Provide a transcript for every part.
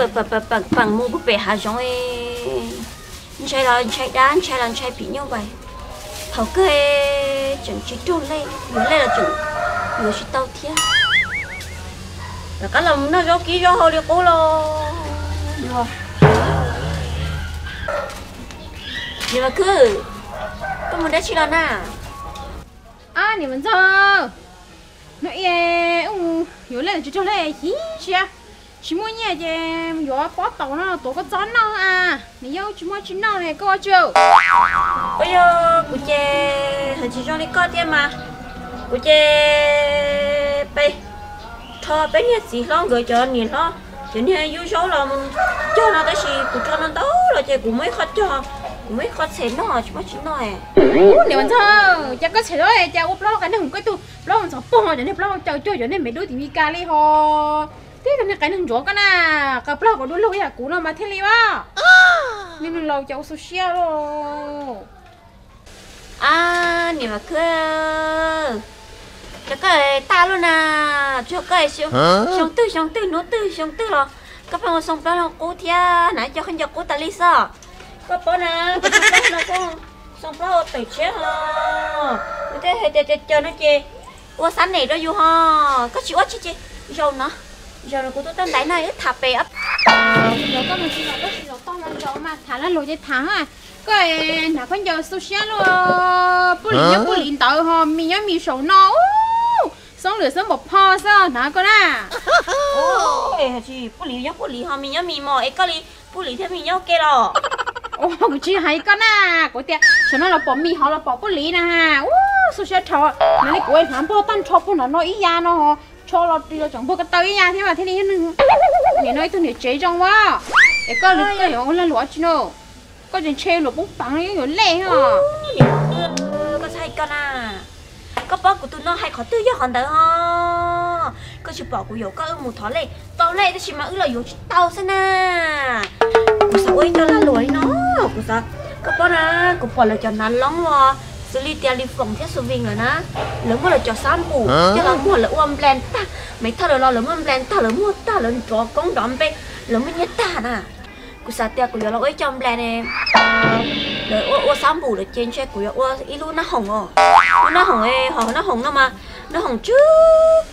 Peem mus pem hav zoov, ntshai los ntshai dab, ntshai los ntshai phim nyuj vais. Thaum kawg tseem tsis raug lej, yuav lej los tseem yuav tsis tau thiab. Rov qab los noj zaub kib zaub hau li qub los. Niam Vam Khwb, koj mus dab tsi los na? Niam Vam Ntxawg, no es yuav lej los tsis raug lej, chim siab, tsis muaj nyiaj ces yuav pob taus no tuav koj txob noj a. Niam yau tsis muaj tsis noj li koj ua tsi? Ua yog kuv ces hais tsis zoo li koj thiab mas, kuv ces pe rho peb niag txiv hlob nkawd cov niam hlob cov niag yub zaub los mus cog no tab sis kuv rho no ntau los ces kuv muaj ib qho cog, kuv muaj ib qho txhem noj tsis muaj tsis noj. Niam Vam Ntxawg, cas koj txhem lawm cas ua plaub hau qai neeg koj tug plaub hau ntxhov pog cov niag plaub hau caws cuag cov niag me dub tim Mes Kas li ho. Tib tug niag qai neeg ntsuav koj na, qai plaub hau kom dub lug ib yam kuv no mas thiaj li as. Niag neeg laus cas ua xu siab lauj. Niam Vam Khwb, cas koj tag lub na, tsuas koj xyoo twg xyoo twg hnub twg xyoo twg los koj pheej ua xoo plaub hau qub thiab na, cov khaub ncaws qub tas li xwb. Koj paub na, koj xoo plaub hau no xoo, xoo plaub hau tawm tshiab ho, kuv thiaj hais tias caws caws no ces ua xab nem rau yus ho. Koj tsis ua tsi ces zaum no, zaum no kuv tuaj tab ntaiv no wb tham pem ob zaug, koj mus tsis zaum koj tsis zaum toj no zaum mas tham lag luam ces tham. Koj hnav khaub ncaws xu siab luaj, puj lis nyob puj lis ntawd ho mis nyob mis saum no, xoob lwm xoob npaum pho xwb hnav koj na. Puj lis nyob puj lis ho mis nyob mis mos es koj li puj lis thiab mis nyob ua ke los? Kuv tsis hais koj na, kuv tias saum no los pom mis ho los pom puj lis na. Ub, xu siab rho, hnav li kuv hnav npog tag nrho puag nram no ib yam no, rho los ris los tseem npog ko taw ib yam thiab mas thiaj li yog neeg, nim no ib tug niam tsev zoo as. Es koj, koj yuav ua lag luam tsi no? Koj tseem ntshe luam poob peev yuav lej os. Koj txhob hais koj na, koj paub kuv tus no hais qhov twg yog qhov ntawd ho. Koj tsis pom kuv yuam koj wb mus thov lej tau lej tab sis mas wb los yuav tsis tau xwb na. Kuv xav ua ib co lag luam li no, kuv xav, koj paub na, kuv pom lawv cov hnav loob uas xws li tias Li Foom thiab Xu Vin lawm na, lawv muab lawv cov xab npum coj los muag lawv ua nplas tag, Maiv Thoj lawv los lawv muab nplas tag, lawv muag tag, lawv nrov koob nrov npe, lawv muaj nyiaj tag na. Kuv xav tias kuv yuav los ua ib co nplas ne, lawv ua ua xab npum lawm ces ntshe kuv yuav ua ib lub nab hoom os. Lub nab hoom, ho nab hoom no mas nab hoom tsw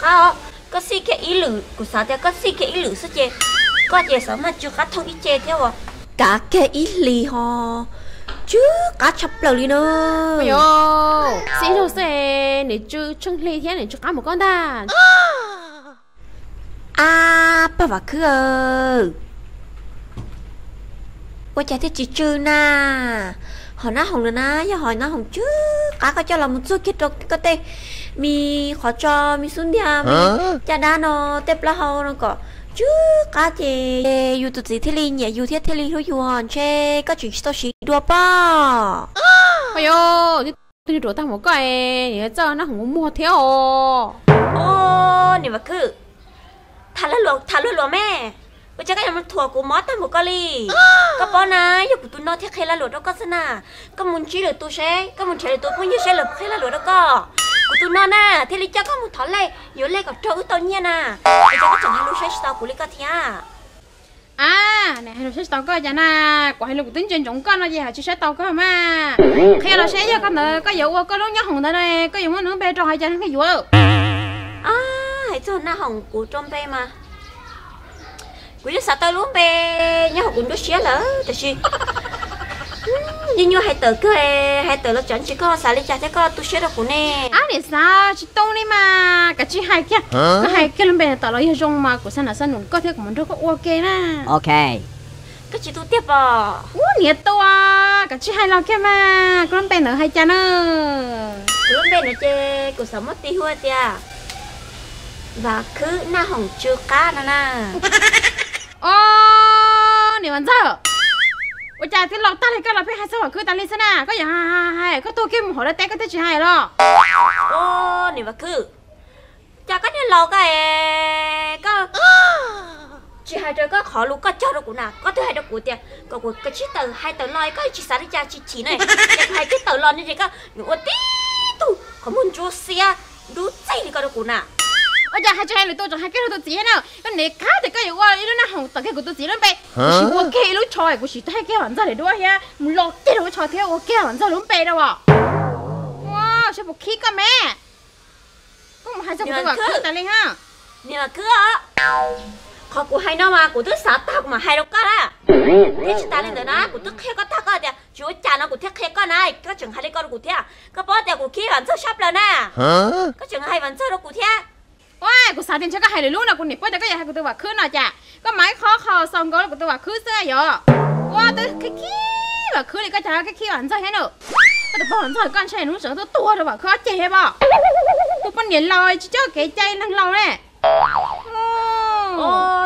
qab. Koj xij kiag ib lwm, kuv xav tias koj xij kiag ib lwm xwb ces koj ces xav mas tsw qab thooj ib ce thiab uas kav kiag ib hlis ho tsw qab tshaj plaws li na. Xij ib zaug xwb nws tsw tsheej hli thiab nws tsw qab mus koj ntag. Ab, pog Vam Khwb, ua cas thiaj tsis tsw na? Ho nab hoom lawm na, yog ho nab hoom tsw qab koj coj los mus txuag kiag rau koj tej me qhov tso, me xub ntiag, me caj dab no, tej plaub hau no kom tsw qab ces yus tus txiv thiaj li nyiam yus thiab thiaj li hlub yus, ntshe koj tseem tsis tau siv dua pob. Ua yog, twb ruam tag mus koj, niam txawj nab hoom muag thiab os. Niam Vam Khwb, tham luag luam me, ua cas koj yuav mus thuam kuv mob tag mus koj li? Koj paub na, yog kuv tus no thiaj qhia lag luam rau koj xwb na. Koj mus ntsib lwm tus seb, koj mus nrhiav lwm tus phooj ywg seb lawv qhia lag luam rau koj. Kuv tus no na thiaj li coj koj mus thov lej yuav lej kom raug wb tau nyiaj na. Ua cas koj tseem hais lus saib tsis taus kuv li koj thiab? A, nws hais lus saib tsis taus koj cas na? Kuv hais lus kuv twb ntsia ntsoov koj no ces hais tsis saib taus koj mas. Qhia los seb yog koj ntawd koj yuav ua koj lub nyob hoom ntawd na, koj yuav muab nws lub npe rau hais cas neeg thiaj yuav? Hais txog nab hoom kuv rau npe mas kuv yeej xav tau lub npe nyob hauv kuv nruab siab lawm tab sis yeej nyuaj hais tawm kawg, hais tawm los tsam ntsis koj xav li cas thiab koj tu siab rau kuv ne. Ab, niam xav tsis tau li mas, kav tsij hais kiag. Koj hais kiag lub npe tawm los yog zoo mas kuv xav nam xav num koj thiab kuv mam nrog koj ua ke na. Koj tsis tu tiag pom? Ub, niam tua, kav tsij hais los kiag mas, koj lub npe ntawd hais cas na? Kuv lub npe ntawd ces kuv xav muab tis hu tias Vam Khwb Naj Hoom Tsw Qab no na. Os, niam Vam Ntxawg, ua cas twb laus tag li koj los pheej hais txog Vam Khwb tas li xwb na? Koj yuav hais, koj tuag kiag mus hauv dab teb koj thiaj tsis hais los? Os, niam Vam Khwb, cas koj niag laus koj es koj tsis hais rau koj qhov lus koj cog rau kuv na, koj twb hais rau kuv tias kom kuv kav tsij tawm hais tawm los, koj tsis xav li cas tsis chim na, ces kuv hais kiag tawm los no ces koj yuav ua tib tug qhov muag ntsuab xiab dub txij li ko rau kuv na. Ua cas hais tsis hais lwm tus, tseem hais kiag rau tus txiv thiab na? Koj niam kav tias koj yuav ua ib lub nab hoom tawm kiag kuv tus txiv lub npe, kuv sim ua kiag ib lub tsho, kuv sim hais kiag Vam Ntxawg lawm duab thiab mus lo kiag rau lub tsho thiab ua kiag Vam Ntxawg lub npe rau as. Ua, saib puas khib koj me. Koj mus hais txog kuv tus Vam Khwb tas li ha. Niam Vam Khwb, qhov kuv hais no mas kuv twb xav tag kuv mam hais rau koj na. Thiab tsis tas li ntawd na, kuv twb qhia koj tag koj tias tsis ua cas no kuv thiaj qhia koj na, koj tseem hais li ko rau kuv thiab. Koj paub tias kuv khib Vam Ntxawg sab plaws na, koj tseem hais Vam Ntxawg rau kuv thiab. Ua, kuv xav tias ntshe koj hais lwm lub no, kuv niam paub tias koj yuav hais kuv tus Vam Khwb no cas. Koj mas ib qho qhov xaus nkaus rau kuv tus Vam Khwb xwb yom. Ua, twb khib khib Vam Khwb li koj cas khib khib Vam Ntxawg thiab na. Koj tus poj Vam Ntxawg koj ntshe hnub saud tuaj tuag rau Vam Khwb ob ceg thiab pob. Tus poj niam laus tsis coj kev cai neeg laus ne.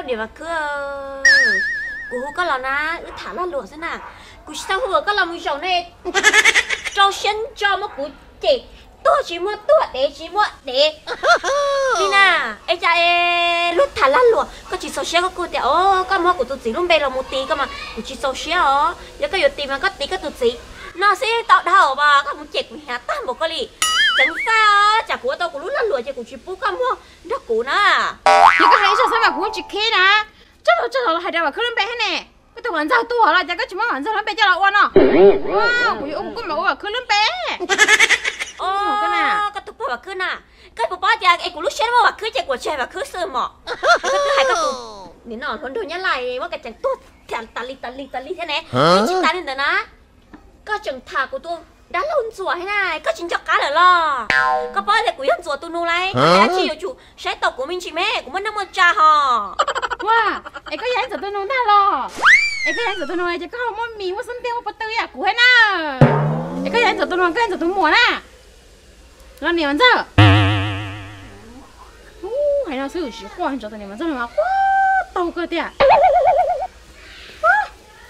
Niam Vam Khwb, kuv hu koj los na, wb tham lag luam xwb na. Kuv tsis tau hu koj los mus zaum ne, rau siab ntso muab kuv cem, tuag tsis muaj tuag, dev tsis muaj dev li na. Es cas es luag tham lag luam koj tsis txaus siab, koj kuj tias o, koj muab kuv tus txiv lub npe los mus tis koj mas kuv tsis txaus siab os. Yog koj yuav tis mas koj tis koj tus txiv no xwb tau dhau as, koj mus cem kuv hnyav tag npaum koj li. Ceev faj, tsam kuv ua tau kuv lub lag luam ces kuv tsis pub koj muaj nrog kuv na. Yog koj hais ib zaug xwb mas kuv tsis khib na. Txog txog hais rau Vam Khwb lub npe thiab ne. Koj tus Vam Ntxawg tuag los cas koj tsis muab Vam Ntxawg lub npe coj los ua no? Kuv yuav ua kuv kuj mam ua Vam Khwb lub npe. Koj tus poj Vam Khwb na, koj puas paub tias es kuv lub siab muaj Vam Khwb ces kuv tsis hais Vam Khwb xwb mos. Koj twb hais koj tus nim no hluas nraug Nyab Laj muab ka cees tuag tas li tas li tas li thiab ne. Tsis tas li ntawd na, koj tseem tham kuv tus dab laug Ntxuam thiab na, koj tsis nco qab lawm los? Koj paub tias kuv yog Ntxuam tus nus lauj, koj tsis yuav tsum saib tau kuv me ntsis me, kuv muaj neej muaj tsa hos. Ua, es koj yog Ntxuam tus nus ntag los? Es koj yog Ntxuam tus nus ces koj ho muaj mis muaj xub ntiag muaj pob tw ib yam kuv thiab na. Es koj yog Ntxuam tus nus, koj yog Ntxuam tus muam na. Los niam Vam Ntxawg. Hais no xwb tsis quaj, ntsoov tus niam Vam Ntxawg no mas quaj tau kawg tiag.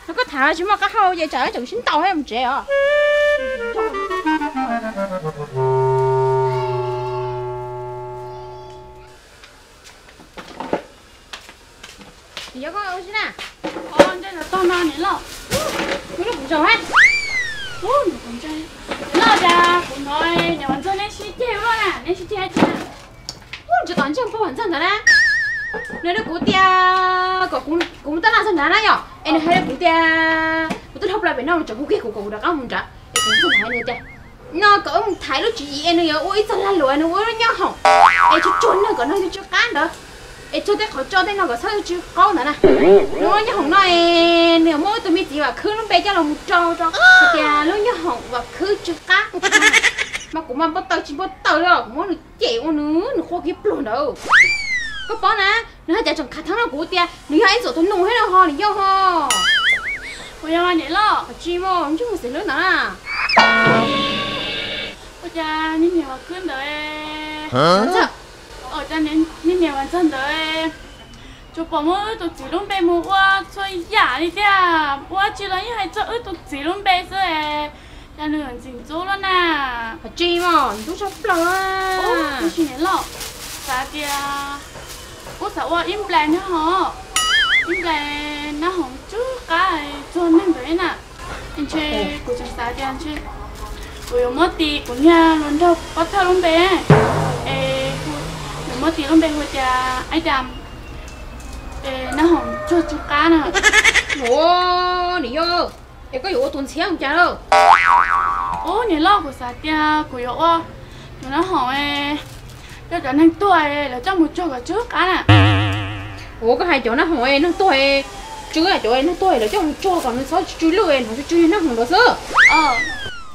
No koj tham tsis muaj qab hau ces tsam tseem sib ntaus thiab mus tsev os. Yog koj ua si na. Ntej los tog no niam loj. Ub, lub kuv zaum ha. Ub, niam loj, cas kuv hnov niam Vam Ntxawg neb sib ceg ua luaj na, neb sib ceg dab tsi na? Ub, ntsis tom ntsej muag Vam Ntxawg ntawd na, nws hais rau kuv tias kom kuv mus taj laj txog nrad na yom, es nws hais rau kuv tias kuv twb dhau plaws pem no mus tsev, kuv kiag kuv kom kuv rov qab mus nrad, es kuv txog nrad nws tias no kom wb mus tham lub tswv yim es nws yuav ua ib txoj lag luam, nws ua lub nyob hoom es tsuag tsuag neeg kom nws tsw tsw qab ntawd, es tsuag tej qhov tso tej no kom txhob tsw qaub ntawd na. Nws ua lub nyob hoom no es nws muab wb tus me txiv Vam Khwb lub npe coj los mus rau rau hais tias lub nyob hoom Vam Khwb tsw qab. Mas kuv mas npau taws tsis npau taws li os, kuv muab nws cem ua nws, nws quaj kiag pluag ntawd. Koj paub na, nws haj cas tseem khav theeb rau kuv tias nws yog ib Ntxuam tus nus thiab no ho, nws yog ho. Ua yog niam loj, tsis muaj ntsej muag xeem hlwb ntawd na. Ua cas niag niam Vam Khwb ntawd, ua cas niag niam Vam Ntxawg ntawd tsuas pom muab wb tus txiv lub npe mus ua txhua yam li thiab, ua tsi los yeej hais txog wb tus txiv lub npe xwb, cas nws ntxim ntxub luaj na. Tsis muaj ntxub tshaj plaws. Tab sis niam loj, xav tias kuv xav ua ib nplais nyob hov, ib nplais nab hoom tsw qab txog neeg ntawd na. Ntshe kuv tseem xav tias ntshe kuv yuav muab tis kuv niag hluas nraug pov thawj lub npe, es yuav muab tis lub npe hu tias Aib Dam, es nab hoom tsuag tsw qab na. Ua, niam yau, es koj yuav ua tus ntxhiab mus cas lawm? Ub, niam loj, kuv xav tias kuv yuav ua tus nab hoom coj cov neeg tuag lawv coj mus tsuag kom tsw qab na. Ua, koj hais cov nab hoom neeg tuag tsw, cov neeg tuag lawv coj mus tsuag kom nws txhob tsw lwj, nws tsw tsw nab hoom ntawd xwb.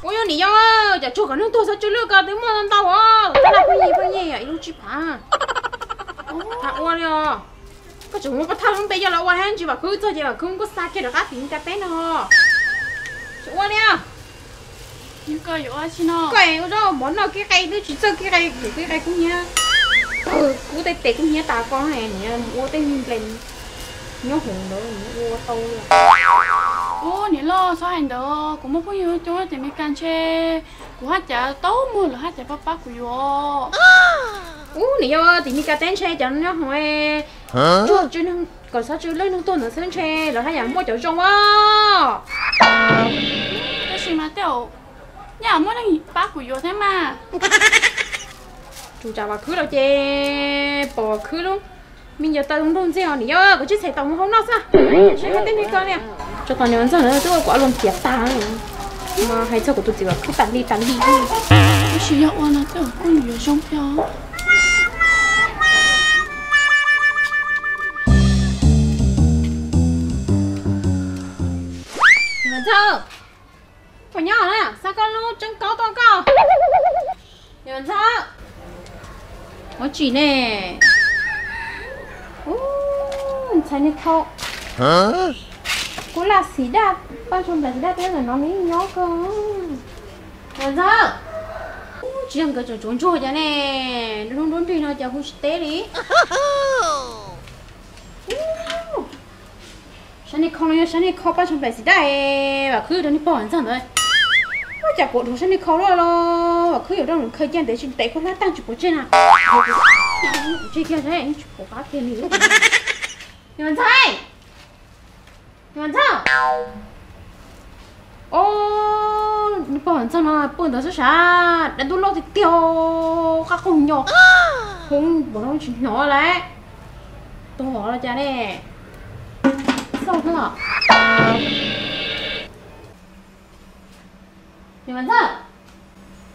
Ua, yog niam yau, cov tsuag kom neeg tuag txhob tsw lwj ko twb muaj ntau os, tab laj pheej yig pheej yig ib lub tsib phav. Phav ua li os. Koj tseem muab pov thawj lub npe coj los ua thiab, ntsis Vam Khwb txog ces Vam Khwb kuj xa kiag rov qab tim Mis Kas teb no. Tsis ua li. Koj ua zaub mov noj kib qe twb tsis txawj kib qe, kib qe kub hnyiab. Kub tej tes kub hnyiab tas ko, mus ua tej me nplej nyob hoom ntawd ua tau li. Ub, niam loj, txhob hais ntawd, kuv muaj phooj ywg coob tim Mis Kas ntshe kuv haj cav tau muag lawv haj cav pab pab kuv yuav. Ub, niam yau, tim Mis Kas teb ntshe cov nyob hoom kom txhob tsw lwj neeg tuag ntawd xwb ntshe lawv haj yam muaj cov zoo os. Tab sis mas tej zaum yeej muaj neeg pab kuv yuav thiab mas. Tus tsam Vam Khwb los ces pom Vam Khwb lub me nyuam taw nrog ntxiag os, nim yog kuv tsis txhais tau mus hauv no xwb. Saib qhov tej neeg ko niam, tso tau niam Vam Ntxawg ntawd twb ua kuv ua luag tiav tag. Mas hais txog kuv tus txiv Vam Khwb tas li tas li. Tab sis yog ua no tej kuj yuav zoo thiab. Niam Vam Ntxawg, puas nyob na? Xa koj lub tseeb kaub tuaj koj. Niam Vam Ntxawg, ua tsi ne? Ub, ntxhais niag khau, kuv laj xim daj, paj ntshua nplaim xim daj twb ntawm no nws nyob kawg. Niam Vam Ntxawg, ub, tsis yog nkawd tseem tsuav ntsuag cas ne, hnub nruab nrig no cas hu tsis teb li. Sab niag khau no yog sab niag khau paj ntshua nplaim xim daj Vam Khwb rau niag pog Vam Ntxawg ntawd. Ua cas kuv dhau sab niag khau loj los Vam Khwb yuav rau nws khaws cia ntev tsis ntev kuv hlab tag tsis pom tseg na. Tsis kiag tsis pom qab kiag li. Niam Vam Ntxawg, Niam Vam Ntxawg. Ob, niag pog Vam Ntxawg no pw ntawd xwb sav, dab ntub loj tiag tiag, qab qaug nyo, hoob npaum no tsis hnov lawm. Tuag los cas ne? Xauj xwb os. Niam Vam Ntxawg,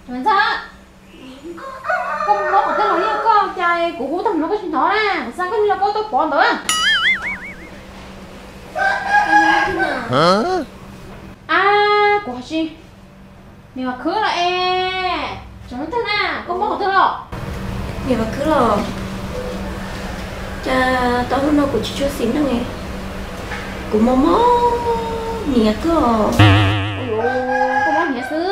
Niam Vam Ntxawg, koj mob qhov twg los yog koj cas kuv hu tag no koj tsis hnov na? Kuv xa koj niag lauj kaub tuaj pov ntawd. Ab, kuv hais tsis, niam Vam Khwb los es, tseem hnub twg na, koj mob qhov twg los? Niam Vam Khwb los, cas tau hnub no kuv tsis tshua xis neej, kuv mob mob hniav kawg. Koj mob hniav xwb.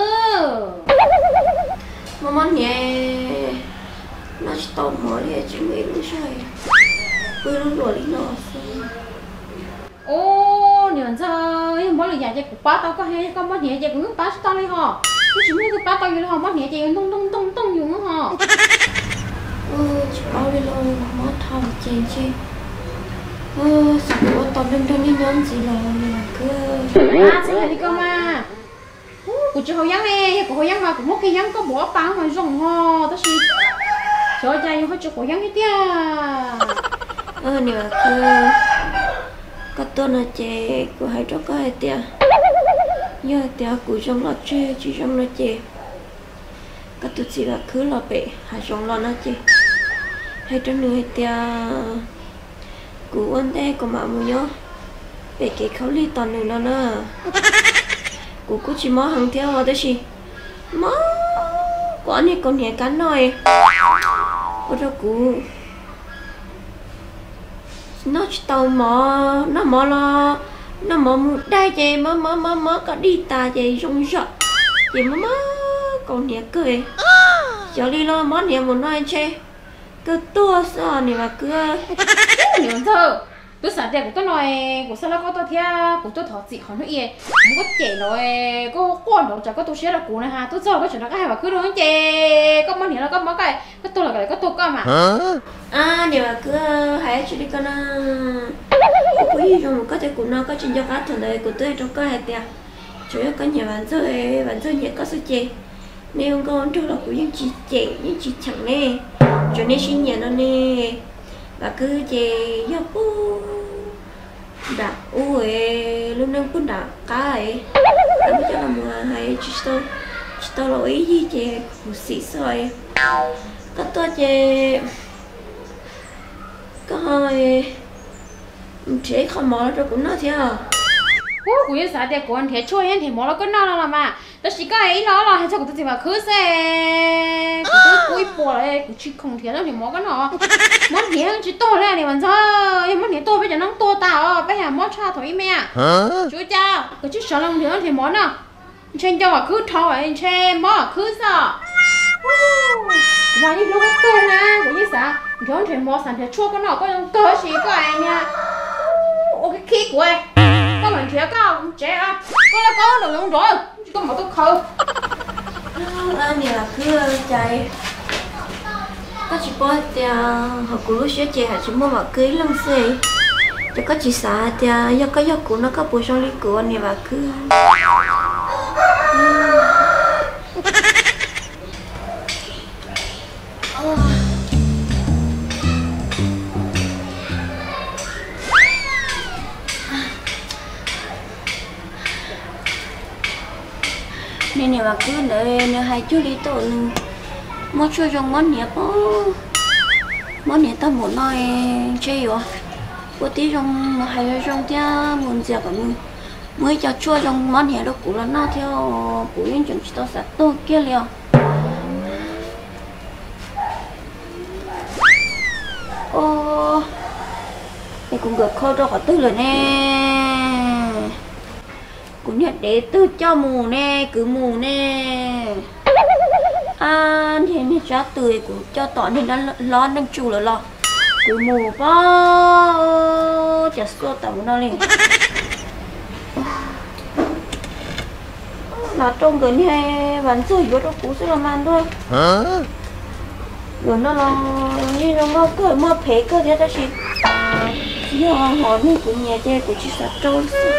Mob mob hniav, noj tsis tau mov li, tsis muaj ib lub zog, pw lub luam li no xwb. Ub, niam Vam Ntxawg, yog mob lwm yam ces kuv pab tau koj, yog koj mob hniav ces kuv yeej pab tsis tau li hos. Yeej tsis muaj leej twg pab tau yus li hos, mob hniav ces yus ntoo ntoo ntoo ntoo yus xwb hos. Tsis paub li lauj, mob dhau ces ntshe xyov kuv ua tau nrog nrog nyob nyob ntxiv los niam Vam Khwb. Txhob hais li ko mas. Kuv tsis haus yeeb li, yog kuv haus yeeb mas kuv muab kiag yeeb koj npaum ob pas mas zoo hos, tab sis xyov cas yus ho tsis haus yeeb thiab tiag. Niam Vam Khwb, koj tuaj no ces kuv hais rau koj hais tias, yog hais tias kuv zoo los tseg, tsis zoo no ces koj tus txiv Vam Khwb los pem hav zoov los no ces hais rau nws hais tias kuv ua ntej kuv mam mus nyob pem kev khaub lig tos nws no na. Kuv kuj tsis mob heev thiab os, tab sis mob kuv ob niag kaus hniav kab noj, ua rau kuv noj tsis tau mov, noj mov los noj mov mus daig ces mob mob mob mob kom dig tas ces zoo zog, ces mob mob kaus hniav kawg. Xyov li los mob hniav mus no ntshe kawg tuag xwb os niam Vam Khwb. Niam Ntxawg, twb xav tias kuv tuaj no, kuv xa lauj kaub tuaj thiab kuv tuaj thov txim qhov hnub ib, kuv muab koj cem los koj quaj nraud tsam koj tu siab rau kuv na has, twb txog koj tseem rov qab hais Vam Khwb no ces koj mob hniav los koj mob koj, koj tuag los kom koj tuag koj mas. Niam Vam Khwb, hais tsis li koj na, kuv kuj yeej zoo mus koj thiab kuv no, koj tsis nco qab thaum ntawd kuv twb hais rau koj hais tias tsuas yog koj nyiam Vam Ntxawg, Vam Ntxawg nyiam koj xwb ces nej ua nkauj nraug los kuv yeej tsis cem yeej tsis cheem ne, tsuas nej sib nyiam no ne. Vam Khwb ces yog pub nram ub, lub neej pub nram qab, muab coj los mus hais tsis tau los ua ib yig ces kuv xim xwb. Koj tuaj ces koj ho nrhiav ib qho mov los rau kuv noj thiab. Ub, kuv yeej xav tias kuv nrhiav tshuaj thiab nrhiav mov los koj noj no los mas, tab sis koj ib los los hais txog kuv tus txiv Vam Khwb xwb. Kuv twb kub ib puas lawm, kuv tsis khoom nrhiav zaub nrhiav mov koj noj. Mob hniav tsis tuag li niam Vam Ntxawg, yog mob hniav tuag peb cov Hmoob tuag tas os, peb yam mob tshaj thaum ib me. Tsis ua cas, koj tsis sawv los nrhiav zaub nrhiav mov noj. Ntshe nco Vam Khwb dhau, ntshe mob Vam Khwb xwb. Kuv mas yeej hlub koj kawg na, kuv yeej xav nrhiav zaub nrhiav mov, xav nrhiav tshuaj koj noj, koj zoo kawg tab sis koj niag ua khib khib kuv. Koj mam nrhiav koj tsev, koj laj koj nraum zoov nrov, tsis koj mov tuaj khaws. Niam Vam Khwb, cas koj tsis paub tias hauv kuv lub siab ces haj tsis muaj Vam Khwb ib leeg xwb, ces koj tsis xav tias yog koj yog kuv no koj puas zoo li kuv niam Vam Khwb? Mas kwv ntawd nws hais cuag li tau nws muaj tshuaj zoo mob hniav pob, mob hniav tag npaum no ntshe yuav ua tib zoo mus hais zoo zoo thiab mus ntxias kom nws muaj ib co tshuaj zoo mob hniav rau kuv los noj thiab, kuv yeej tseem tsis tau xav tuag kiag li os. Ua, es kuv nkawm khau rau qhov twg lawm ne? Kuv niag dev twg coj mus ne, kwv mus ne? Ab, niag niag tsab tw kuv coj tom niag hlob neej tsu lawm los kwv mus pob, cas xuaj tawm mus no li. Los rau nkawd niag Vam Ntxawg yuav rau kuv xwb los mas ntuj. Nkawd no los yeej zoo nkauj kawg, muaj phem kawg thiab tab sis yog hom neeg kuv nyiam ces kuv tsis xav rau xwb.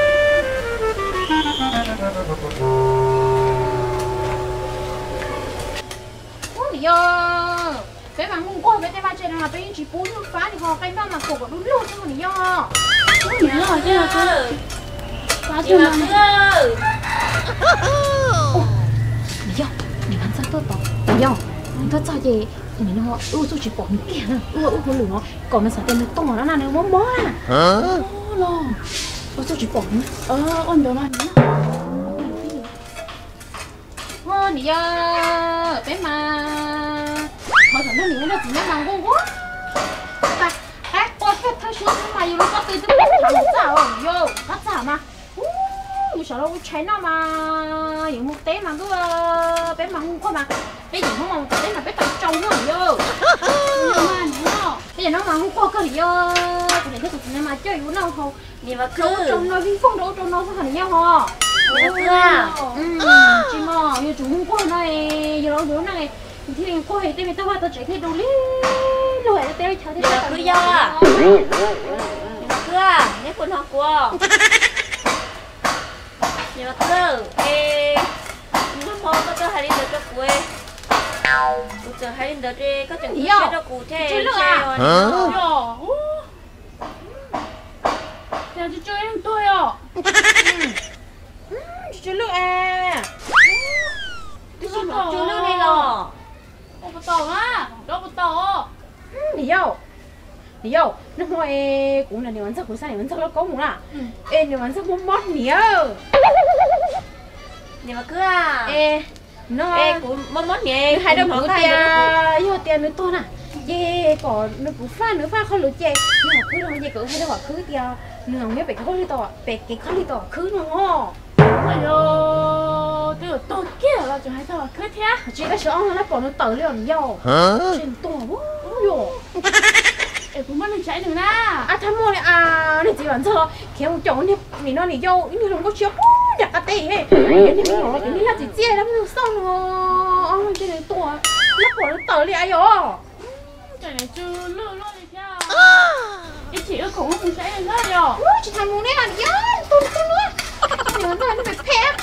Ub, niam yau, peb mas nquag nquag peb tej vaj tse no los peb yeej tsis pub nyuj fab li ho, qaij npaj mas kuam kom du lug xwb niam yau. Ub, niam yau, niam yau, niam Vam Ntxawg tuaj tod, niam yau, nws tuaj txog ces nim no wb ua txuj tsis pom nws kiag, wb ua wb hauj lwm no kom nws xav tias nws tuag no na, nws mob mob na. Los ua txuj tsis pom nws. Ua ntawd mas niam yau, peb mas thov txim neej niam yau txiv neej mas nquag nquag. Qab qua thiaj thawj suab xwb mas yus lub pob tw twb muab tham hauv txaj os niam yau, qab txaj mas. Ub, yus sawv los ua tshais noj mas yus mus teb mas ntuj, peb mas nquag nquag mas, peb yim Hmoob mas mus tom teb mas peb tau tsau noj niam yau. Peb yim no mas nquag kawg niam yau, kuv niam thiab kuv txiv no mas coj yus noj haus, tsau no vij voog rau ub rau no xwb niam yau ho. Tsis mas yus tsum nquag no, yus los yus lub neej thiaj li nquag, tej me tag vaj tag tsev thiaj du li lug, tej chaw thiaj li tau yog. Niam Vam Khwb, neb puas hnov kuv? Niam Vam Khwb, es nag hmo koj tuaj hais li ntawd rau kuv, kuv txawm hais li ntawd es koj tseem tu siab rau kuv thiab. Tsis tsw lwj es, twb tsis hnov tsw lwj li los. Niam yau, niam yau, nag hmo es kuv nrog niam Vam Ntxawg, kuv xa niam Vam Ntxawg lauj kaub mus na, es niam Vam Ntxawg mob mob hniav. Niam Vam Khwb, es no, kuv mob mob hniav, nws hais rau kuv tias yog tias nws tuag na, ces kom nws, kuv faj nws faj qhov lus ces nws Vam Khwb no ces kuv hais rau Vam Khwb tias nws nyob pem kev kho li tom, pem kev kho li tom Khwb no. Yog twb yuav tuag kiag los tseem hais txog Vam Khwb thiab. Tsis, tab sis ob no lawv pom nws tawm li os niam yau. Tseem tuag yom. Es kuv muaj neeg saib nws na. Ab, thaum muaj li, niag txiv Vam Ntxawg khiav mus caum niag nim no niam yau ib niag hluas nkauj tshiab pub nram qab teb he, niag me nyuam los niag laj txiv txiaj lawv muab nws xauj nws, ntshe nws tuag, lawv pom nws tawm li as yom. Tsis tham mus ne, niam yau, tus tus no, niam Vam Ntxawg phem phem.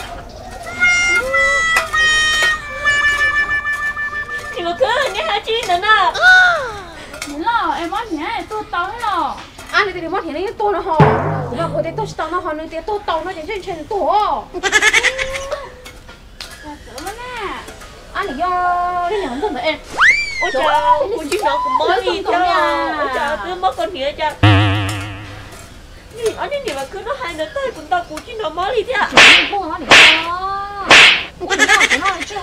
Niam Vam Khwb, neb hais tsis ntawd na. Niam loj, es mob hniav tuag tau thiab los? Ab, nws tias nws mob hniav nws yeej tuag no ho. Kuv mas kuv tias tuag tsis tau no ho nws tias tuag tau no ces ntshe ntshe nws tuag os. Ab, niam yau, niam Vam Ntxawg ntawd, ua cas kuv tsis hnov kuv mob li thiab, ua cas twb mob koj hniav cas? Ob niag niam Vam Khwb no hais ntawd tag kuv ntau kuv tsis hnov mob li thiab. Niam Vam Khwb, niam Vam Khwb, niam Vam Khwb,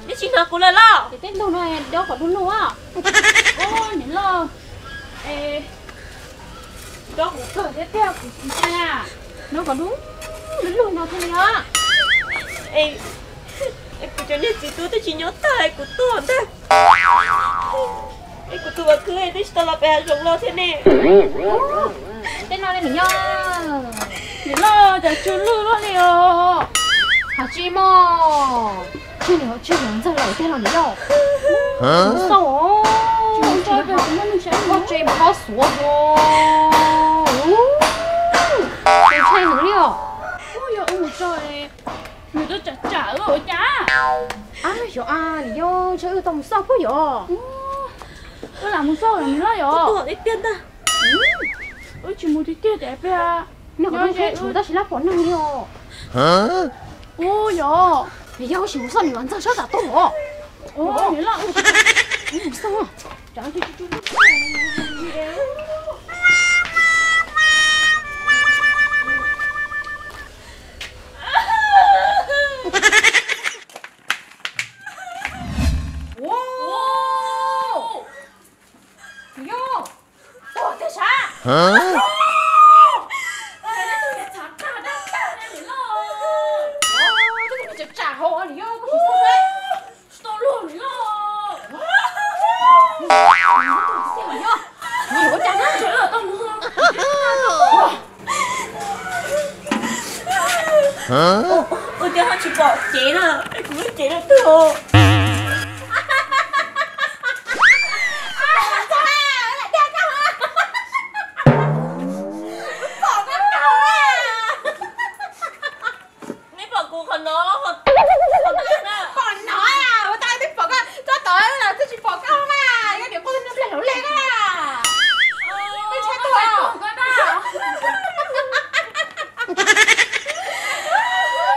neb tsis hnov kuv lawm los? Tej ntug no dob kom du lug. Niam loj, dob kuv kawg thiab tiag, kuv tsis ntshai. Dob kom du lug no thiaj li os. Es kuv cov niag txiv tub twb tsis nyob tag, kuv tuag ntag. Es kuv tus Vam Khwb twb tsis tau los pem hav zoov los thiab ne. Tej no li niam yau. Niam loj, cas tsw lwj luaj li os. Hais tsis mog, tsw niam, tsw niam Ntxawg lawm tiag los niam yau. Xauj os, koj tsev pob xuav ho. Ntshai heev li os. Yog ua mus tso, nws tuaj tsam tsam ua cas? Ab, yog a, niam yau, ntshe wb tau mus xauj puag yom. Wb lam mus xauj niam loj yom. Wb tsis mus tiag tiag tes peb. Nyob ze ua tab sis lab pom neeg li os. Ua yog. Niam yau, wb sim mus xauj niam Vam Ntxawg sab tam tuaj os. Niam loj, mus xauj. Yog, tuag tiag sav. Tsis tau luag li os. Ua cas na? Ua cas ho tsis pom cev na, es kuv lub cev no twg os? Neb pom kuv qhov no los qhov no na? Pom no, ua tau twb pom koj tsob tod los twb tsis pom koj mas, yog niam quaj no pliag hlauv leg koj na. Twb tshab tuag.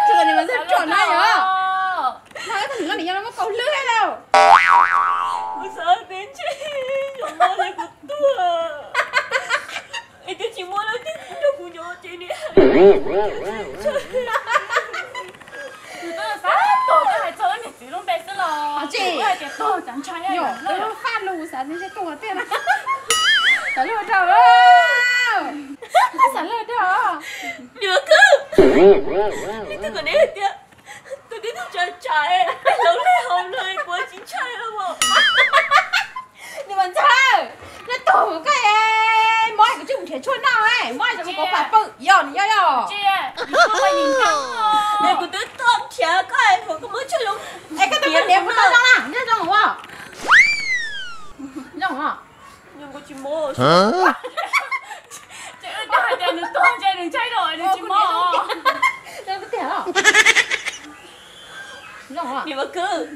Tsis niam Vam Ntxawg tsom na yog. Nag tab sis no niam yau no muab kaus hlwb lauj. Kuv xav tias ntshe yog no li kuv tuag. Es twb tsis muaj leej twg nrog kuv nyob ces niam. Kuv twb xav tuag, twb hais txog wb niam txiv lub npe xwb los kuv hais tias tuag cas ntshai. Yog lub faj lus xav tias ntshe tuag tiag na. Xav luag rau, xav luag rau. Niam Vam Khwb, twb kom neb hais tias tus tib tug tsam tsam hlauv leg hauv no kuv tsis ntshai os. Niam Vam Ntxawg, neb tuag koj, mob kuv tsis mus nrhiav tshuaj noj, mob zoo li kuv pam pw yog niam yau yog. Kuv twb tuaj nrhiav koj, koj muab tshuaj zoo. Es koj tus poj niam kuv tau zoo na, nyob zoo os. Zoo os. Nws tsis mob. Ces wb hais tias nws tuag ces nws ntshai rau nws tsis mob. Zoo tiag. Niam Vam Khwb,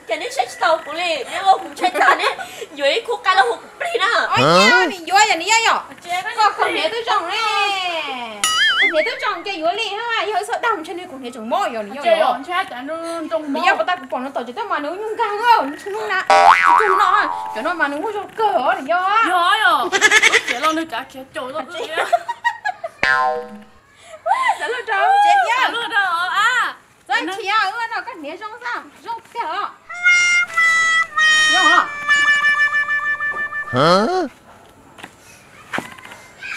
cas neb saib tsis taus kuv li, neb ua kuv ntshai tag, neb yuav ib khub qaib los hu kuv plig na. Ua cas nws yuav yog nws yog yog. Koj, koj hniav twb zoo ne. Koj hniav twb zoo ces yuav li, yog ib txhia dag mus ntshe nws kuv hniav tseem mob yog nws yog yog. Nws yog puas tau kuv pom nws tom tsev tab mas nws nyuj nkag, nws tsis nyuj na. Tsis nyuj no, cov no mas nws muaj zog kawg os nws yog. Yog yog. Khiav los nws tsav khiav caum tau. Xav luag rau tsev thiab. Xav luag rau a. Txhob khiav, wb no koj hniav zoo xwb, zoo tiag os. Zoo os.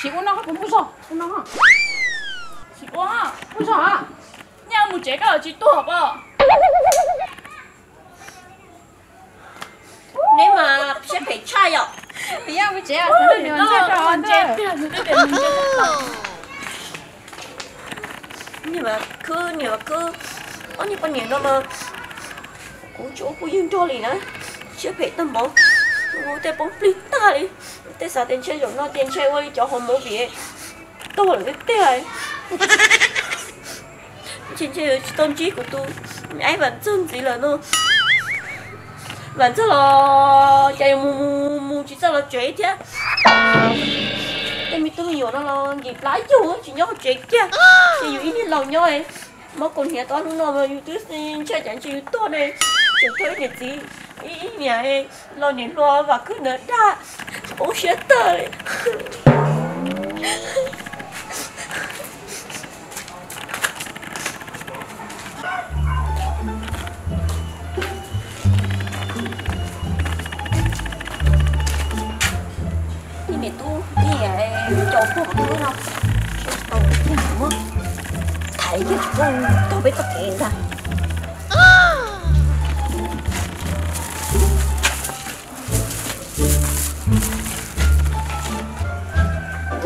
Sim ua no kuv muaj zog, ua no. Sim ua, muaj zog. Nyaj mus tsev koj tsis tuag pob. Neb mas siab phem tshaj yom. Nws yog mus tsev, nws ntshai rau ntag. Niam Vam Khwb, niam Vam Khwb, ob niag poj niam no mas kuv tsis ua kuv yeej nrog li na. Siab phem tag npaum, ua tej poob plig tag li. Tej xav tias ntshe zaum no ces ntshe ua li cov hauv movie tuag lawm tiag tiag. Ntshe ntshe yuav tsis tau ntsib kuv tus aib Vam Ntxawg ntxiv lawm no. Vam Ntxawg los cas yuav mus mus mus tsis txawj los tsev thiab. Tej me tub me nyuam no los nkim plab yug tsis nyob hauv tsev kiag, ces yus ib niag laus nyob. Mob kaus hniav tau hnub no mas yus twb ntshai cas ntshe yus tuag ne. Tseem thov ib niam txiv, ib niam los niam hluas Vam Khwb ntawd dag, poob siab tag li. Ib niam tub ib niam cov pog pw no, tau tiag muab thaiv kiag tsis pub tau peb txoj kev ntag. Ua,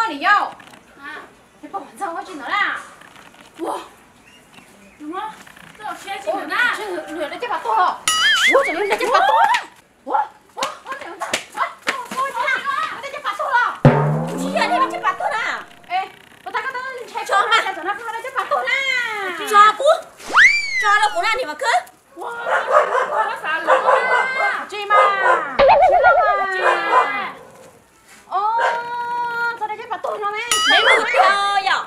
niam yau, pog Vam Ntxawg ua tsi ntawd na? Ua, nws dab caj pas tuag los? Ua, tseem yog dab caj pas tuag. Ua, Niam Vam Khwb, tsis mas, tsis los mas. Os, txog caj pas tuag no me. Neb mus tiag yom?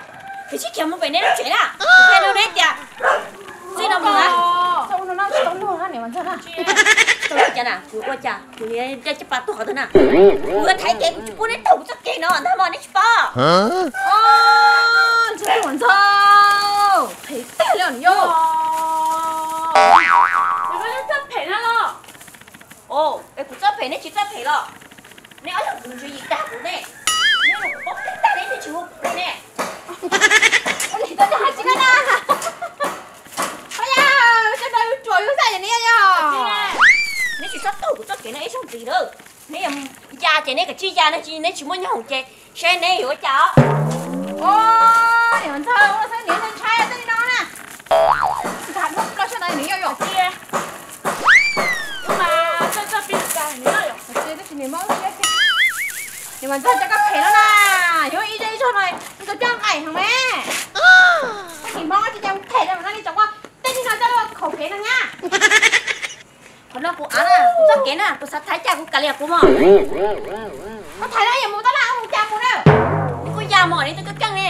Kuv sib khiav mus pem neb lub tsev na. Kuv qhia rau neb tias txij no mus na, txhob ua no na, tsis tau luag na niam Vam Ntxawg na. Tsis tau luag cas na, kuv ua cas kuv niam caj pas tuag qhov twg na. Kuv yuav thaiv kev, kuv tsis pub neb taug kuv txoj kev no ntag mas neb tsis paub. Os, Ntxawg Vam Ntxawg, phem tag li os niam yau. Os, es kuv txawj phem neb tsis txawj phem los? Neb ob leeg kuv ntsia yim dag kuv ne. Neb los kuv paub tag tag neb thiaj tsis hu kuv ne. Ua li koj hais tsis na. Ua yog, sawv daws yuav ruam yuav xaj yog neb yog. Neb tsis txhob taug kuv txoj kev no ib zaug ntxiv lawm. Neb yog ya ces neb kav tsij ya, neb tsis muaj nyob hoom ces seb neb yuav ua cas os. Os, niam Ntxawg, ua xwb niam ntshai tej no na. Nkag dhau plaws sab ntawd niam yau yom. Niam Vam Ntxawg cov koj phem no na, yog ib zej ib zog no, ib tug coj nqaim heev me. Koj niam Hmoob tsis cas phem li no li, tsam ua tej niag no coj los khaum kev no na. Qhov no kuv av na, kuv txoj kev na, kuv xav thaiv cas kuv kam li kuv mog. Koj thaiv no yuav mus tab laj mus cas mus na. Kuv ya mog, neb twb keej ne.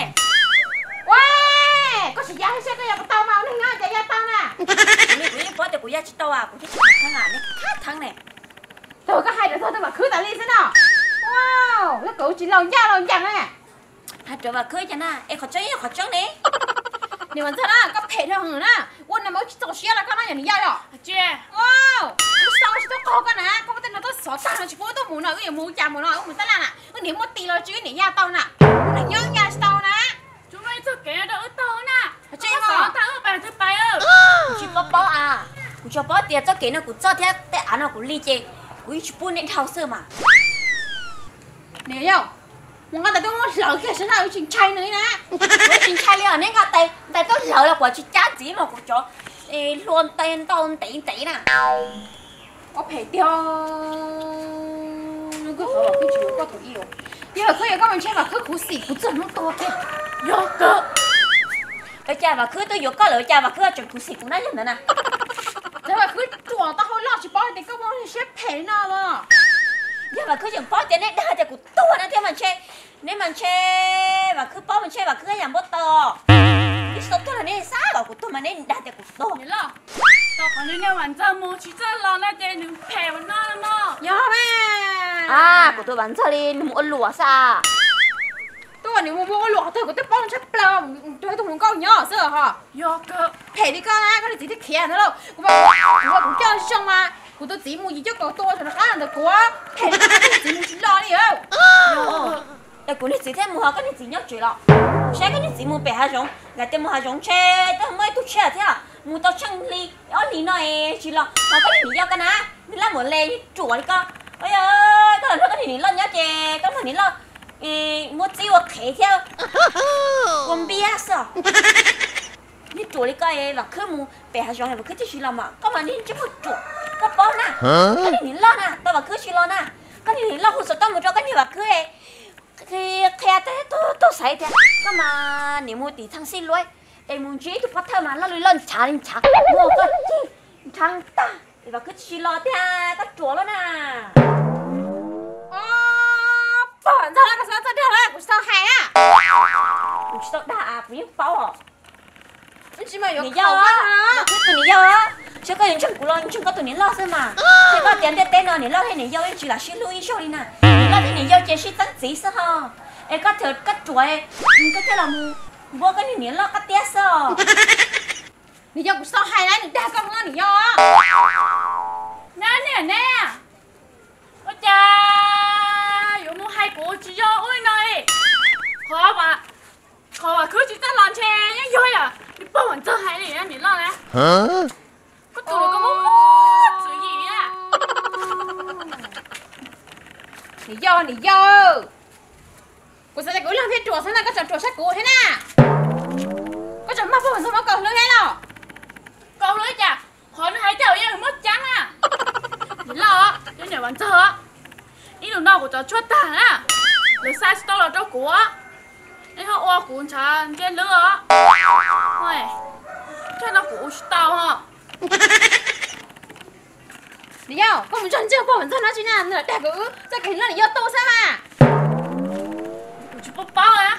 Ua, koj sim ya saib koj ya puas tau mas ua neeg nyob cas ya tau na. Kuv yeej paub tias kuv ya tsis tau, kuv thiaj tsis khab theeb, neb khab theeb ne. Tag koj hais rau txog tus Vam Khwb tas li xwb no. Ua, lub kaum tsis laus ncaj laus ncees na. Hais rau Vam Khwb cas na, es qhov tseeb yog qhov tseeb ne. Niam Vam Ntxawg na, koj phem dhau heev na, ua no mas ua tsis txaus siab rau koj no yog niam yau yom. Tsis tau, tsis tau qog koj na, koj muab tej no tuaj xov tag no tsis pub wb tuaj mus no, wb yuav mus cas mus no, wb mus tab laj na, wb niam muaj tis los tsis wb niam ya tau na, wb niam nyob ya tsis tau na. Tsis muaj ib txoj kev rau wb taug na. Tsis muaj xov tag wb pais twg pais. Kuv tsis paub paub a, kuv tsuas paub tias txoj kev no kuv txoj thiab tej av no kuv li ces kuv yeej tsis pub neb dhau xwb mas. Niam yau, mus nqa tais tuaj muab hlawv kiag sab na, wb tsis ntshai nws li na. Kuv tsis ntshai li os, neb nqa tais tuaj hlawv los kuv tsis cab ntxiv mas kuv cov hlua ntev ntau ntev ntev na. Koj phem tiag. Koj qhov Vam Khwb tsis yuav koj tus ib, yog Vam Khwb yuav koj mas ntshe Vam Khwb khuv xim kuv txog hnub tuag kiag. Yog kawg. Ua cas Vam Khwb twb yuav koj lawm ua cas Vam Khwb tseem khuv xim kuv na yog ntawd na? Txawm Vam Khwb ruam tau hau loj tsis paub tias koj muaj siab phem li no los. Yog Vam Khwb tseem paub tias neb dag tias kuv tuag na thiab mas ntshe, neb mas ntshe Vam Khwb paub mas ntshe Vam Khwb yam npau taws. Neb tsis tau tuag los neb xav kom kuv tuag mas neb dag tias kuv tuag. Tau qhov nws niag Vam Ntxawg mus tsis txawj los no ces nws phem ua no no. Yog mas. Kuv tus Vam Ntxawg li nws mus ua luam xwb. Tuaj nws mus ua luam qhov twg kuv twb paub tshaj plaws, tus tus hluas nkauj nyob xwb ho. Yog kawg. Phem li koj na koj niag txiv thiaj khiav ntawd lauj. Kuv, kuv coj zoo mas kuv tus txiv mus yim coj kaum tua rov qab los ntawm kuv. Phem li koj niag txiv mus tsis los li. Es kuv niag txiv thiaj mus ho koj niag txiv nyob tsev los? Saib koj niag txiv mus pem hav zoov, lawv tias mus hav zoov ntshe twb muaj ib tug tshiab thiab, mus tau tsheej hli ob hlis no es tsis los. Ho koj niag niam yau koj na, niag laj muam le ruam li koj. Koj los nrog koj niag niam loj nyob ces koj niag niam loj muab txib ua qhev thiab ua npiab xwb. Niag ruam li koj, Vam Khwb mus pem hav zoov Vam Khwb twb tsis los mas koj mas niag ntsej muag ruam. Koj paub na, koj niag niam loj na tau Vam Khwb tsis los na, koj niag niam loj hu xov tooj mus rau koj niag Vam Khwb qhia tag tug xaiv tias koj mas niam mus tim thaj xij luab es mus ntsib ib tug pov thawj mas loj li loj nchav li nchav, muab koj cig nrhav tag es Vam Khwb tsis los tiag, koj ruam loj na. Pog Ntxawg, koj txhob dag na, kuv tsis tau hais na. Kuv tsis tau dag, kuv yeej paub os. Niam yau, Vam Khwb tus niam yau, saib koj yuav ntseeg kuv los ntseeg koj tus niam loj xwb mas. Ces koj tias ntiaj teb no niam loj thiab niam yau yeej tsis lam sib hlub ib zaug li na. Niam loj thiab niam yau ces sib txeeb txiv xwb ho. Es koj, koj ruam, koj thiaj los mus npuab koj niag niam loj qab tiab xwb os. Niam yau, kuv tsis tau hais na, nws dag koj no niam yau. Neb niam neb, ua cas yuav mus hais kuv tsis yog ua li no li. Qhov, qhov Vam Khwb tsis txawj los ntshe yeej yog yam li pog Vam Ntxawg hais li niam loj na. Koj tus koj muaj muaj tswv yim na. Niam yau, niam yau, kuv xav tias kuv ib leeg thiaj ruam xwb na, koj tseem ruam saib kuv thiab na. Koj tseem mag pog Vam Ntxawg muab kaus hlwb thiab los? Kaus hlwb cas, qhov nws hais tiag yeej muab cab na. Niam loj, cov niam Vam Ntxawg, ib lus no kuv cov tshuaj tag na, lawv xa tsis tau los rau kuv, nej ho ua kuv ntshav ntiaj lwb os. Tshuaj no kuv ua tsis tau ho. Niam yau, koj mus nrog ntsej pog Vam Ntxawg no tsi na, nws lam dag kuv wb txoj kev hlub niam yau tu xwb mas. Kuv tsis paub paub na.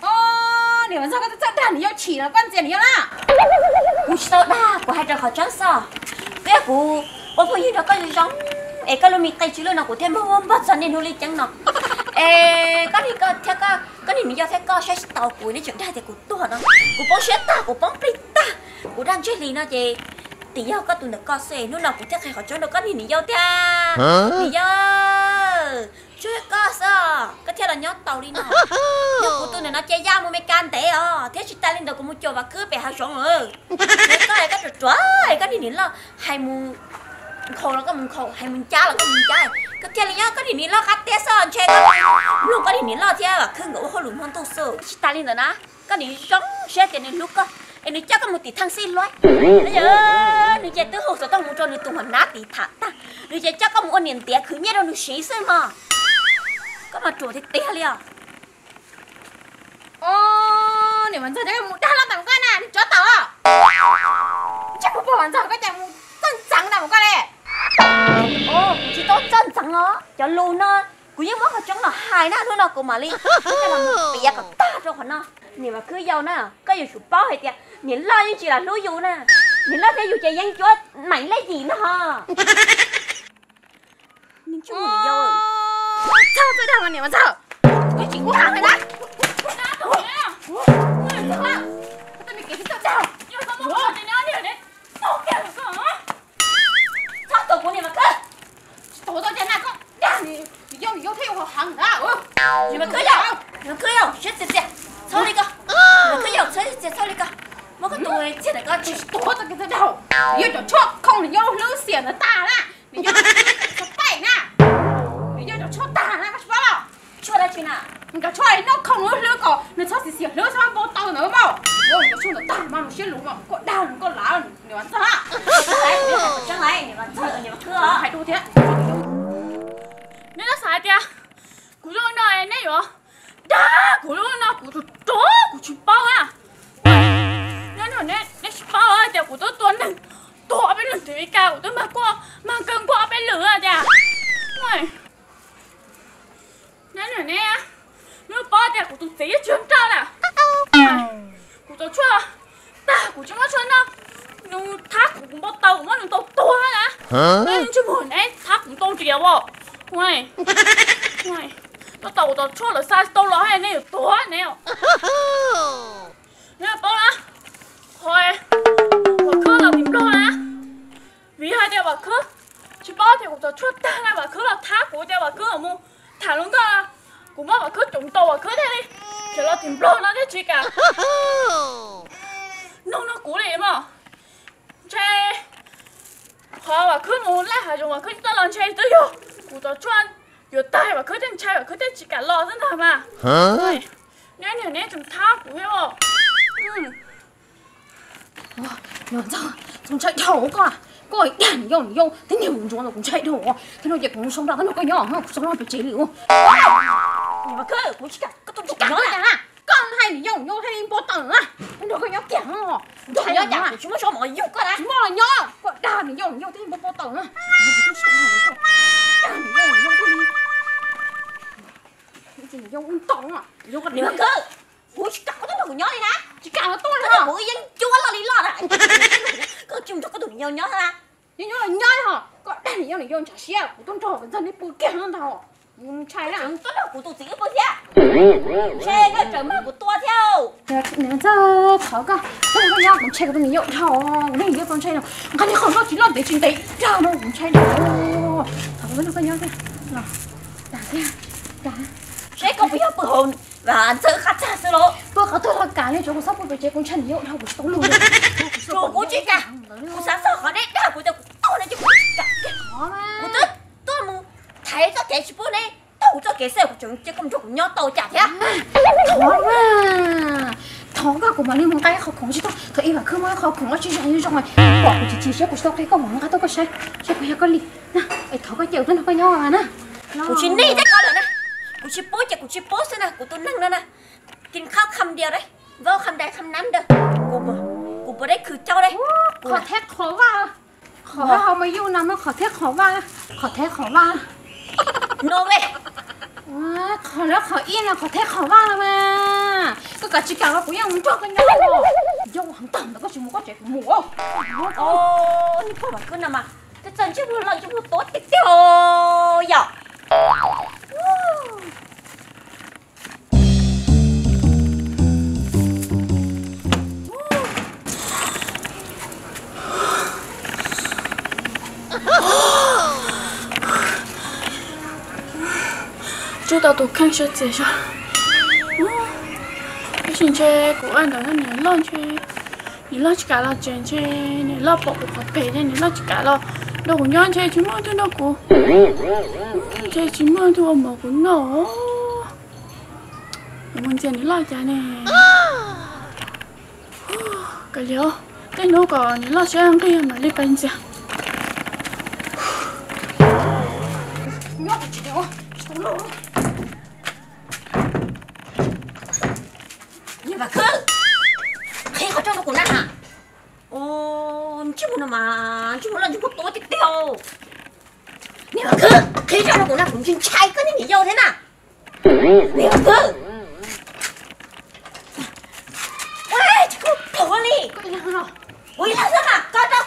Os, niam Vam Ntxawg, koj twb txawj dag niam yau chim no, koj ntxias niam yau na. Kuv tsis tau dag, kuv hais rau qhov tseeb xwb. Twb yog kuv ua phooj ywg nrog koj zoo zoo, es koj lub me qe tsw lwj no kuv thiaj muab npog txog niaj hnub li ceeb no. Es koj niam, koj thiab koj, koj niam niam yau thiab koj saib tsis taus kuv, nej tseem dag tias kuv tuag no. Kuv poob siab tag, kuv poob plig tag, kuv dag ntsej li no ces tim yog koj tus ntawm koj xwb, hnub no kuv thiaj qhia qhov tseeb rau koj niam niam yau tiag. Niam yau, tsuas yog koj xwb koj thiaj los nyob tau li no. Yog kuv tus ntawm no ces ya mus Meskas ntev os, thiab tsis tas li ntawd kuv mus cuag Vam Khwb pem hav zoov lawm. Yog koj es koj ruam ruam, koj niag niam loj hais mus nkhaus los koj mus nkhaus, hais mus ncab los koj mus ncab, koj thiaj li nyob koj niag niam loj qab tiab xwb, ntshe koj mloog koj niag niam loj thiab Vam Khwb nkawd ua hauj lwm hnub ntuj xwb. Tsis tas li ntawd na, koj niam zoo siab tias nws hlub koj, es nws coj koj mus tim Thaj Xij Luab. Nws ces twb hu xov tooj mus rau nws tus hua nab tim tham tag, nws ces coj koj mus ua niam ntiav khwv nyiaj rau nws siv xwb mog. Koj mas ruam tiag tiag li os. Os, niam Vam Ntxawg, koj mus dag loj tas mus koj na, niag tsov tom. Ntsej muag pog Vam Ntxawg, koj cas mus txawj ntxeev tas mus koj li. Os, kuv tsis tau txawj ntxeev os, cov lus no kuv yeej muab qhov tseeb los hais na, hnub no kuv mam li coj los piav kom tag rau qhov no. Niam Vam Khwb yau na, koj yuav tsum paub hais tias niam loj yeej tsis lam hlub yus na, niam loj thiab yus ces yeeb ncuab meem lej yim no. Txhob txawj dag niam Vam Ntxawg, kuv tsis kam li na. Txhob tuav kuv niam Vam Khwb. Tsis tuav tau cas na, koj dag niam yau, niam yau thiaj yuav hav heev na. Niam Vam Khwb yau, niam Vam Khwb yau, siab txias txias txhob li ko. Niam Vam Khwb yau, siab txias txhob li ko. Muab koj tus txiag ntawm ko tsis tuav tau kiag txhob dag. Niam yau cov tshuaj khoo niam yau hlwb xiam ntawd tag na. Niam yau txhob paim na. Niam yau cov tshuaj tag na, koj tsis paub los? Tshuaj dab tsi na? Cov tshuaj noj khoo lub hlwb kom nws txhob xiam xiam hlwb, txhob npau taws ntawd mas. Cov tshuaj ntawd tag mas nws siab luv mas koj dag nws koj lav niam Vam Ntxawg na. Tseeb lawm, niam Vam Ntxawg, niam Vam Khwb hais rau thiab. Neb twb xav hais tias kuv zoo no neb yuav dag kuv lub no, kuv tus rog kuv tsis paub na. Neb, neb tsis paub tias kuv twb tua neeg, tua ob peb leeg tim Meskas, kuv twb mag kuaj mag kaw nkuaj ob peb lwm tias. Neb, neb, neb paub tias kuv tus txiv yeej tsis nrauj na. Kuv tau tshuaj tag kuv tsis muab tshuaj noj, nws thab kuv, kuv npau taws kuv muab nws ntaus tuag na. Neb ntsej muag neb thab kuv ntau riam as. Tab tom kuv tau tshuaj lawm xa tau los neb yuav tuag neb. Neb paub na, qhov Vam Khwb los tim Nplog na, vim hais tias Vam Khwb tsis paub tias kuv tau tshuaj tag na, Vam Khwb los thab kuv tias Vam Khwb los mus tham hluas nkauj, kuv muab Vam Khwb caum ntaus Vam Khwb thiaj li khiav los tim Nplog no thiab tsis kam noog nrog kuv li mas. Ntshe qhov Vam Khwb mus laij hav zoov Vam Khwb tsis tau los ntshe twb yog kuv tau tshuaj yuav tag Vam Khwb thiaj ntshai Vam Khwb thiaj tsis kam los xwb ntag mas. Neb niam neb tseem thab kuv thiab. Niam Ntxawg, txaus ntshai dhau koj, koj dag niam yau niam yau tib niag mus ntsuav ntawm kuv ntshai dhau. Thaum no ces kuv mus soo nrog koj nrog koj nyob, kuv tsis tau nyob pem tsev li. Niam Vam Khwb, kuv tsis kam koj tuaj nrog kuv nyob na. Koj hais niam yau niam yau thiaj li npau taws na, nrog koj nyob kiag. Nrog nyob cas kuv tsis muaj zaub mov yug koj na. Tsis muaj los nyob, koj dag niam yau niam yau thiaj li npau taws na. Dag niam yau niam yau thiaj li, niam yau ntau. Niam Vam Khwb, kuv tsis kam koj tuaj nrog kuv nyob li na. Tsis kam los tuaj li, kuv yeej cuab loj li loj na. Koj tsis nrog koj tus niam yau nyob na. Nyob nyob los nyob ho, koj dag niam yau niam yau ntshav siab, kuv tuaj nrog Vam Ntxawg neb pw kiag no ntag. Ntshai na, tuaj nrog kuv tus txiv wb pw thiab. Ntshe koj tseem mag kuv tua thiab. Niam Ntxawg, thov koj, koj nyob kuv ntshai kuv tus niam yau dhau, kuv niam yau tau ntshai no, nqa li qhov nkauj tsis loj ntev tsis ntev dhau no kuv ntshai dhau. Thov koj nrog koj nyob thiab. Dag thiab, dag. Seb koj puas yog pw hauv Vam Ntxawg qab txag xwb los? Pw qhov twg los kam li, tsuav kuv txhob pw pem tsev, kuv ntshai niam yau dhau kuv tsis tau luag li. Tsuav kuv tsis kam, kuv xav txog qhov neb dag kuv tias kuv tuag no ces kuv tsis kam. Kuv twb tuaj mus thaiv txoj kev tsis pub neb taug kuv txoj kev xwb, kuv tseem cia koj mus nrog kuv nyob tau cas thiab. Thov, thov koj, kuv mam li mus nqa ib qho khoom tsis tau, thaum ib Vam Khwb muab ib qho khoom tsis zoo zoo, pom kuv chim chim siab kuv tsis tau qhia koj, mam nqa tuaj koj saib, saib puas yog koj li. Es thov koj cia kuv tuaj nrog koj nyob na. Kuv tsis nig thiab koj lawm na, kuv tsis pub ces kuv tsis pub xwb na, kuv tus neeg no na, kis khaub kham dias dab, vau kham dais kham nab ntawd, kuv, kuv Puas deb khwv cau li. Qhov theb qhov vaj. Qhov hauv mas yus na mas qhov theb qhov vaj. Qhov theb qhov vaj. No ve. Qhov lawv qhov ib no qhov theb qhov vaj no mas. Koj kav tsij kam los kuv yeej mus nrog koj nyob. Yog heev tag ntawd koj tsis mus koj tsev kuv mus. Niag pog Vam Khwb no mas twb txawj ntsej muag loj ntsej muag tuav tiag tiag yom. Tsub tau tus kheej sawv tsees zog. Tab sis ntshe kuv ua ntawd niam loj ntshe, niam loj tsis kam los tsev ntshe, niam loj pom kuv qhov pem thiab niam loj tsis kam los nrog kuv nyob ntshe tsis muaj leej twg nrog kuv, ntshe tsis muaj leej twg ua mov kuv noj. Kuv mus ntxias niam loj cas ne. Kav liam, tej hnub kom niam loj siab nqig mam li pais ntxias. Niam Vam Khwb, qhib qhov rooj rau kuv na. Ntsej muag no mas ntsej muag loj ntsej muag tuav tiag tiag. Niam Vam Khwb, qhib rooj rau kuv na, kuv ntshai ntshai koj niag niam yau thiab na. Niam Vam Khwb, tsis kub plhov li. Kuv ib leeg xwb mas koj rau.